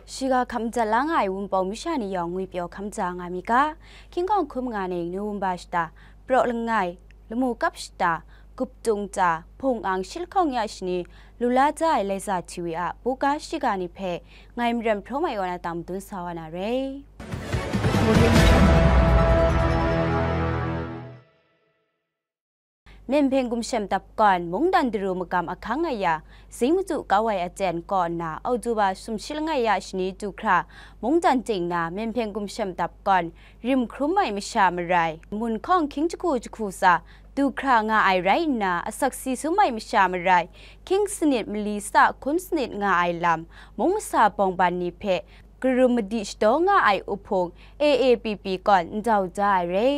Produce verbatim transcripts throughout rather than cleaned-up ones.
Shiga hkam jat la nga ai Wunpawng masha ni yawng ngwipyaw hkam ja nga mi ga, hkying hkawng hkun manga ning November shata, praw langai, lamu kap shata, gup tung ta, hpung ang shi lahkawng ya shani, lu la ja ai Laiza T V a buga shiga ni hpe ngai Maren Hpraw Mai kaw na tang madun sa wa na re. Myen Hpeng Gumshem Dap Kawn mungdan daru magam ahkang aya, zing machyu kau ai aten kaw nna, Oktoba sumshi langai ya shani du hkra, mungdan ting na Myen Hpeng Gumshem Dap Kawn rim hkrum ai masha marai, mun hkawng hkying jahku jahku tsa du hkra nga ai rai nna, asak si sum ai masha marai, hkying sanit mali sa hkun sanit nga ai lam, mung masa bawng ban ni hpe karum madi shadaw nga ai uhpung A A P P kawn ndau da ai re.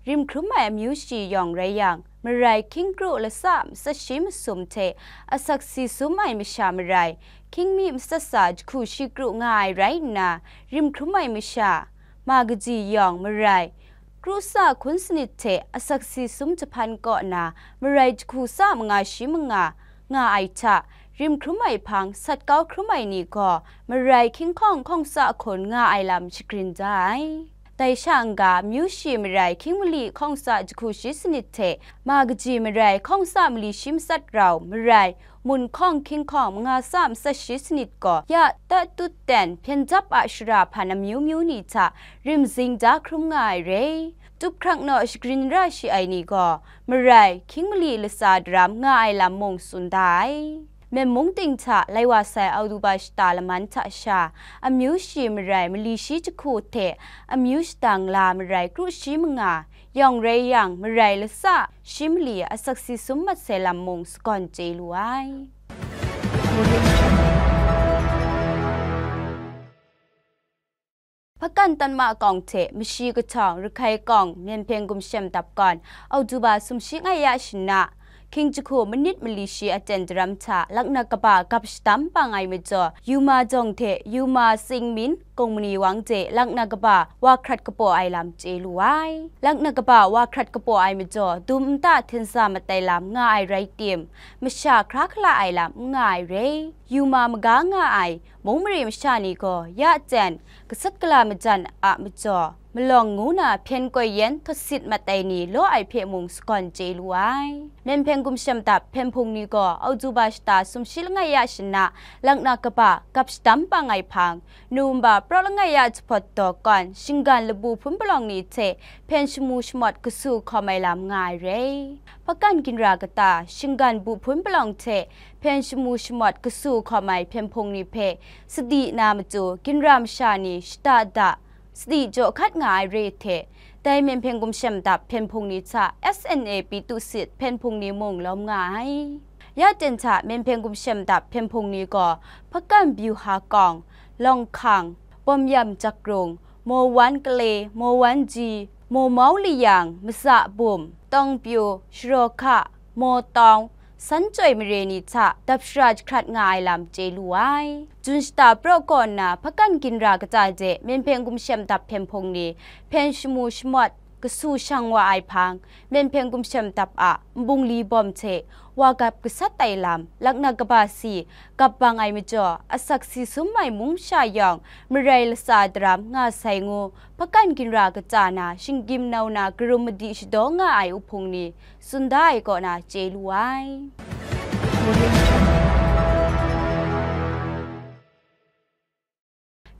Rim hkrum ai amyu shi yawng rai yang, marai hkying kru lasa matsat shi masum hte asak si sum ai masha marai, hkying mi matsat sa jahku shi kru nga ai rai nna, rim hkrum ai masha, ma kaji yawng marai, kru sa hkun sanit hte asak si sum jahpan kaw na marai jahku sa manga shi manga nga ai hta, rim hkrum ai hpang sat kau hkrum ai ni gaw marai hkying hkawng hkawng sa hkun nga ai lam shagrin da ai. Dai sha n-ga, amyu shi marai hkying mali hkawng sa jahku shi sanit hte, ma kaji marai hkawng sa mali shi matsat rau marai, mun hkawng hkying hkawng manga sa matsat shi sanit gaw ya tatut ten hpyen dap a shara hpan amyu myu ni hta rim zing da hkrum nga ai re. Tup hkrak naw shagrin ra shi ai ni gaw, marai hkying mali latsa daram nga ai lam mung tsun da ai. Myen mung ting hta lai wa sai Oktoba shata laman hta sha, amyu shi marai mali shi jahku hte amyu shadang la marai kru shi manga, yawng rai yang, marai lasa shi mali asak si sum mat sai lam mung sagawn chye lu ai. Hpakan Tanma kawng hte mashi kahtawng Rakhai kawng Myen Hpeng Gumshem Dap Kawn, Oktoba sumshi langai ya shana, hkying jahku manit mali shi aten daram hta laknak kaba gap shadam pang ai majaw, Yuma Jawng hte Yuma Singmin Kungmani Wang de laknak kaba wa hkrat kapaw ai lam chye lu ai. Laknak kaba wa hkrat kapaw ai majaw, dum nta hten sa mat ai lam nga ai rai tim, masha hkra hkala ai lam n nga ai re. Yuma maga nga ai mung mare masha ni gaw ya ten gasat gala majan a majaw, malawng ngu na hpyen koi yen htot sit mat ai ni law ai hpe mung sagawn chye lu ai. Myen Hpeng Gumshem Dap hpyen hpung ni gaw Oktoba shata sumshi langai ya shana, laknak kaba gap shadam pang ai hpang, November praw langai ya jahpawt daw kawn, shinggan labu hpun palawng ni hte hpyen shamu shamawt kasu hkawm ai lam nga ai re. Hpakan ginra kata, shinggan bu hpun palawng hte hpyen shamu shamawt kasu hkawm ai hpyen hpung ni hpe sadi na matu, ginra masha ni shada da, sadi jaw hkat nga ai re hte, dai Myen Hpeng Gumshem Dap hpyen hpung ni hta S N A Pyi Tu Sit hpyen hpung ni mung lawm nga ai. Ya ten hta Myen Hpeng Gumshem Dap hpyen hpung ni gaw, Hpakan Byuha Kawng, Lawng Hkang, Bawm Yam Jakrung, Maw Wan Kale, Maw Wan Ji, Maw Mau Layang, Maza Bum, Tawng Pyu, Sharaw Hka, Maw Tawng, San Chyoi mare ni hta dap shara jahkrat nga ai lam chye lu ai. Jun shata praw kaw nna, Hpakan ginra kata de Myen Hpeng Gumshem Dap hpyen hpung ni hpyen shamu shamawt kasu shang wa ai hpang, Myen Hpeng Gumshem Dap a nbungli bawm hte wa gap gasat ai lam, laknak kaba si gap bang ai majaw, asak si sum ai mung masha yawng marai latsa daram nga sai ngu, Hpakan ginra kata na shinggyim nau na karum madi shadaw nga ai uhpung ni tsun da ai kaw na chye lu ai.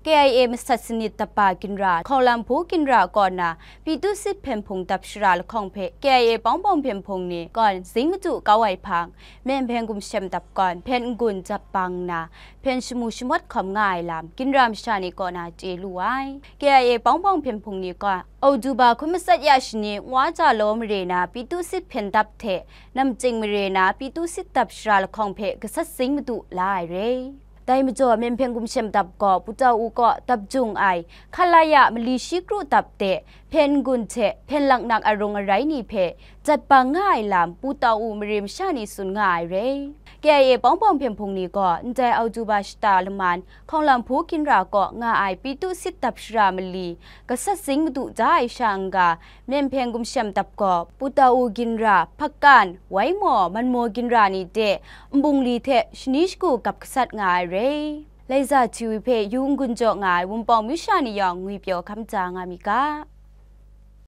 K I A masat sanit dapa ginra, Hkawng Lam Hpu ginra kaw na Pyi Tu Sit hpyen hpung dap shara lahkawng hpe K I A pawng pawng hpyen hpung ni gawn zing madu kau ai hpang, Myen Hpeng Gumshem Dap Kawn hpyen n-gun jap bang nna, hpyen shamu shamawt hkawm nga ai lam, ginra masha ni kaw na chye lu ai. K I A pawng pawng hpyen hpung ni gaw, Oktoba hkun matsat ya shani, Nwa Ja Law mare na Pyi Tu Sit hpyen dap hte, Namching mare na Pyi Tu Sit dap shara lahkawng hpe gasat zing madu la ai re. Dai majaw, Myen Hpeng Gumshem Dap gaw Pu Tau U kaw dap jung ai, hkalaya mali shi kru dap de, hpyen n-gun hte hpyen laknak arung arai ni hpe jat bang nga ai lam, Pu Tau U mare masha ni tsun nga ai re. K I A pawng pawng hpyen hpung ni gaw, ndai Oktoba shata laman, Hkawng Lam Hpu ginra kaw nga ai Pyi Tu Sit dap shara mali, gasat zing madu da ai sha n-ga, Myen Hpeng Gumshem Dap gaw, Pu Tau U ginra, Hpakan, Wai Maw, Man Maw ginra ni de, nbungli hte shani shagu gap gasat nga ai re. Laiza T V hpe yu n-gun jaw nga ai Wunpawng masha ni yawng ngwipyaw hkam ja nga mi ga.